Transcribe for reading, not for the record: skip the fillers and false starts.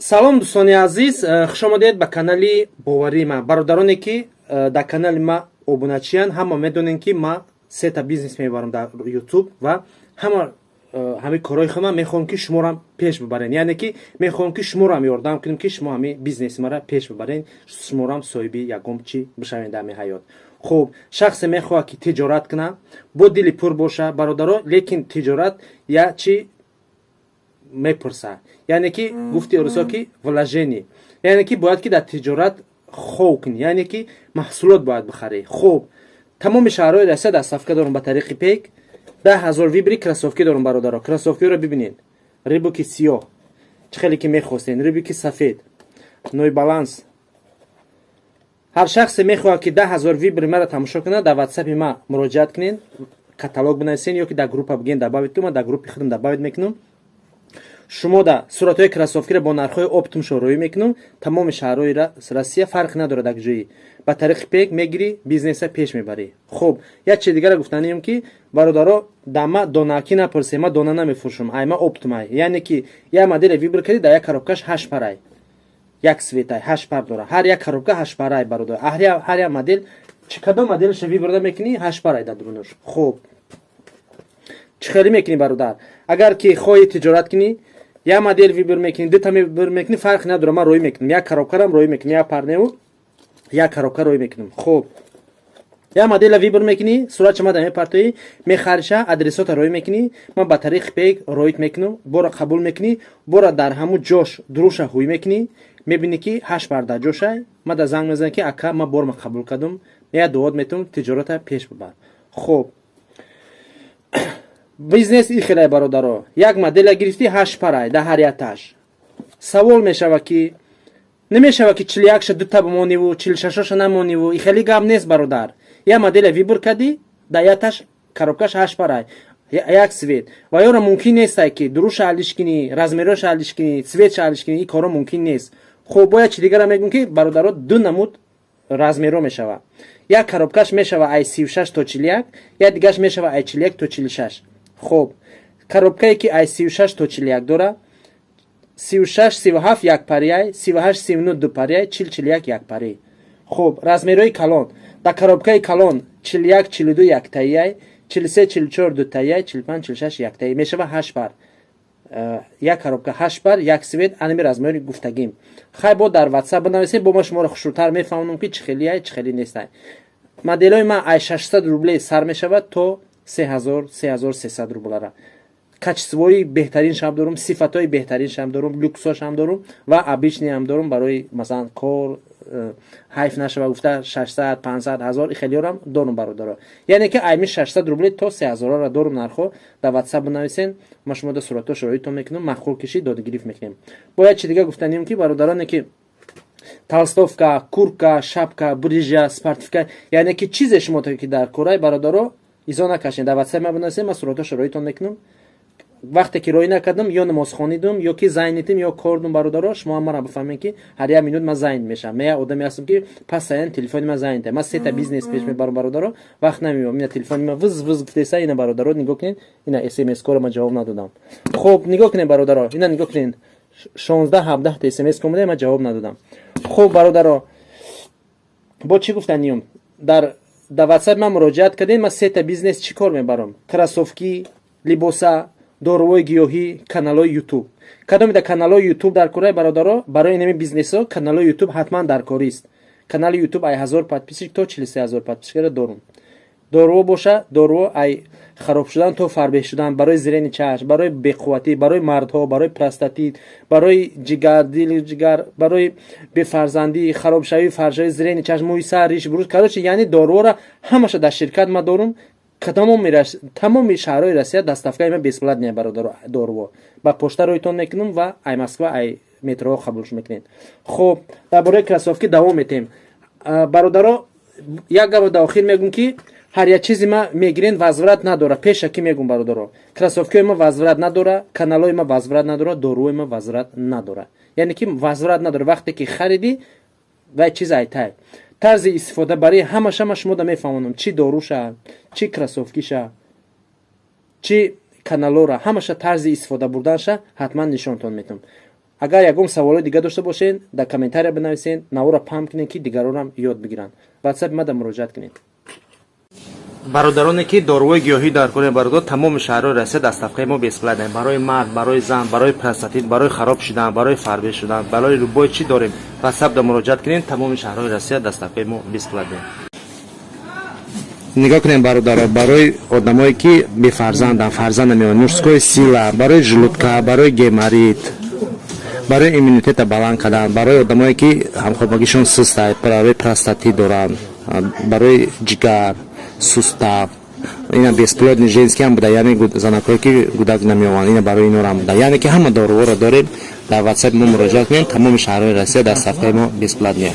Салом, дӯстони азиз, хушомадед ба канали боварии ман. Бародароне, ки дар канали ма обуначиян, ҳама медонем, ки ма сета бизнес мебарам дар Ютуб ва ҳама ҳамин корҳои худам мехоҳам, ки шуморам пеш бибарен, яъне ки мехоҳам, ки шуморам ёрдам кунем, ки шумо ҳамин бизнеси мара пеш бибарен, шуморам соҳиби ягон чӣ бишавед дар ҳамин ҳаёт. Хуб, шахсе мехоҳад, ки тиҷорат кунад, бо дили пур боша, бародаро, лекин тиҷорат я чӣ мепурсад, яъне ки гуфти русо ки вложение, яъне ки бояд ки дар тиҷорат хов кунӣ, яъне ки маҳсулот бояд бихарӣ. Хуб, тамоми шаҳрҳои Россия доставка дорам ба тариқи Пек. 10 000 выбори кроссовки дорам, бародаро. Кроссовкиро бибинед: Рибоки сиёҳ, чӣ хеле ки мехостен, Рибоки сафед, Нью Баланс. Ҳар шахсе мехоҳад, ки 10 000 выбори маро тамошо кунад, дар Ватсапи ма муроҷиат кунед, каталог бинависен ё ки дар группа бигӯен добавить ту, ман дар группи худам добавить мекунам. Шумо да суратҳои кроссовкиро бо нархҳои оптом шо роӣ мекунам. Тамоми шаҳрҳои Россия, фарқ надорад дар ҷои, ба тариқи Пек мегирӣ, бизнеса пеш мебарӣ. Хуб, як чизи дигара гуфтанием, ки бародаро, да ма донакӣ напурсе, ма дона намефурӯшам, айма оптом ай, яъне ки як моделе выбор кардӣ, дар як коробкаш ҳашт парай, як цветай ҳашт пар дора, ҳар як коробка ҳашт парай, бародар. Ҳар як модел, чӣ кадом моделша выборда мекунӣ, ҳашт парай дар дурунаш. Хуб, чӣ хеле мекунӣ, бародар? Агар ки хоҳӣ тиҷорат кунӣ, як модел выбор мекунӣ, дута выбор мекунӣ, фарқ надорад, ман роӣ мекунам, як коробкарам роӣ мекунам, як парневу як коробка роӣ мекунам. Хуб, як модела выбор мекунӣ, суратша мада мепартоӣ, мехариша, адресота роӣ мекунӣ, ман ба тариқи Пек роит мекунам, бора қабул мекунӣ, бора дар ҳамун ҷош дуруша ҳуй мекунӣ, мебинӣ, ки ҳашт пар дар ҷошай. Ма да занг мезанам, ки ака, ман борма қабул кардам, як дуот метавон, тиҷората пеш бибар. Хуб, бизнес и хелай, бародаро. Як модела гирифтӣ, ҳашт парай дар ҳар якташ. Савол мешава, ки намешава, ки 41-ша дута бимониву 46-оша намониву? И хеле гап нест, бародар. Як модела выбор кардӣ, дар якташ коробкаш ҳашт парай, як цвет ва ёро мумкин нестай, ки дуруша алиш кунӣ, размероша алиш кунӣ, цветша алиш кунӣ, ин коро мумкин нест. Хуб, бояд чи дигара мегӯм, ки бародаро, ду намуд размеро мешава: як коробкаш мешава ай 36 то 41, як дигаш мешава ай 41 то 46. Хуб, коробкае, ки ай 36 то 41 дора, 36, 37 як париай, 38, 39 ду париай, 40, 41 як пари. Хуб, размерои калон: дар коробкаи калон 41, 42 яктаиай, 43, 44 дутаиай, 45, 46 яктаи мешава. Ҳашт пар, як коробка ҳашт пар, як цвет, анами размери гуфтагим. Хай, бо дар Ватсап бинависед, бо ма шуморо хушрӯтар мефаҳмонам, ки чӣ хелиай, чӣ хели нестай. Моделҳои ман ай 600 рубле сар мешавад то 3000, 3300 рублара. Качествои беҳтариншам дорум, сифатҳои беҳтариншам дорум, люксошам дорум ва обычныйам дорум. Барои масалан кор ҳайф нашава гуфта, 600, 500, 1000 хелиёрам дорум, бародаро. Яъне ки айми 600 рубле то 3000-ра дорум нархҳо. Дар Ватсап бинависен, ма шумо да суратҳо роитон мекунам, маъқул кишид, додагирифт мекунем. Бояд чи дига гуфтанем, ки бародароне ки толстовка, куртка, шапка, бриджа, спортивка, яъне ки чизе шумо ки дар корай, бародаро, изо накашед, дар Ватсап ма бинависен, ма суратҳошо роитон мекунам. Вақте ки роӣ накардам, ё намозхонидум, ё ки занятым, ё кордум, бародаро, шумо ҳам мара бифаҳмед, ки ҳар як минут ман занят мешавам. Ман як одаме ҳастам, ки постоянно телефони ман занята. Ман сета бизнес пеш мебарам, бародаро, вақт намеёбам. Ина телефони ман выз выз гуфтеса. Ина, бародаро, нигоҳ кунед, ина смс коро ман ҷавоб надодам. Хуб, нигоҳ кунед, бародаро, ина нигоҳ кунед, 16, 17 смс омада, ман ҷавоб надодам. Хуб, бародаро, бо чӣ гуфтаниюм? Дар Ватсап ман муроҷиат кардем. Ман сета бизнес чӣ кор мебарам: кроссовки, либоса, доруҳои гиёҳӣ, каналҳои Ютуб. Кадоме дар каналҳои Ютуб дар кораи, бародаро, барои инами бизнесҳо каналҳои Ютуб ҳатман дар корист. Канали Ютуб ай 1000 подписчик то 43 000 подписчикро дорум. Доруҳо боша, доруҳо ай хароб шудан то фарбеҳ шудан, барои зрение чашм, барои беқувватӣ, барои мардҳо, барои простатит, барои ҷигар, дили ҷигар, барои бефарзандӣ, харобшавӣ, фаршавӣ, зрение чашм, мӯи сар, риш, буруз, короче, яъне доруҳоро ҳамаша дар ширкат ма дорум. Тамоми шаҳрҳои Россия доставкаи ма бесплатная, бародаро. Доруҳо ба почта роитон мекунам ва ай Москва, ай метроҳо қабулш мекунед. Хуб, дар бораи кроссовки давом метем, бародаро. Як гапо дар охир мегӯм, ки ҳар як чизи ма мегирен, возврат надора. Пешакӣ мегӯм, бародаро: кроссовкиҳои ма возврат надора, каналҳои ма возврат надора, доруҳои ма возврат надора. Яъне ки возврат надора. Вақте ки харидӣ, вай чиз айтай. Тарзи истифода барои ҳамаша ма шумо да мефаҳмонам: чӣ доруша, чӣ кроссовкиша, чӣ каналора, ҳамаша тарзи истифода бурданша ҳатман нишонтон метавам. Агар ягон саволои дига дошта бошед, дар комментария бинависед, навора паҳн кунед, ки дигаронам ёд бигиранд. Ватсапи мада муроҷиат кунед. Бародароне, ки доруҳои гиёҳӣ дар кунед, бародар, тамоми шаҳрҳои Россия доставкаи мо бесплатно. Барои мард, барои зан, барои простатит, барои хароб шудан, барои фарбе шудан, барои любой чӣ дорем. Ватсап да муроҷиат кунед, тамоми шаҳрҳои Россия доставкаи мо бесплатно. Нигоҳ кунем, бародаро, барои одамое, ки бефарзанданд, фарзанд намеёбанд, мужская сила, барои желудка, барои геморрит, барои иммунитета баланд кардан, барои одамое, ки ҳамхобагишон суста, барои простатит доранд, барои ҷигар, сустав, ина бесплодный женский ҳам буда, яъне занакҳое, ки гудак намеёбанд, ина барои инорам буда. Яъне ки ҳама доруҳоро дорем. Дар ватсапи мо муроҷиат кунем, тамоми шаҳрҳои Россия доставкаи мо бесплатно.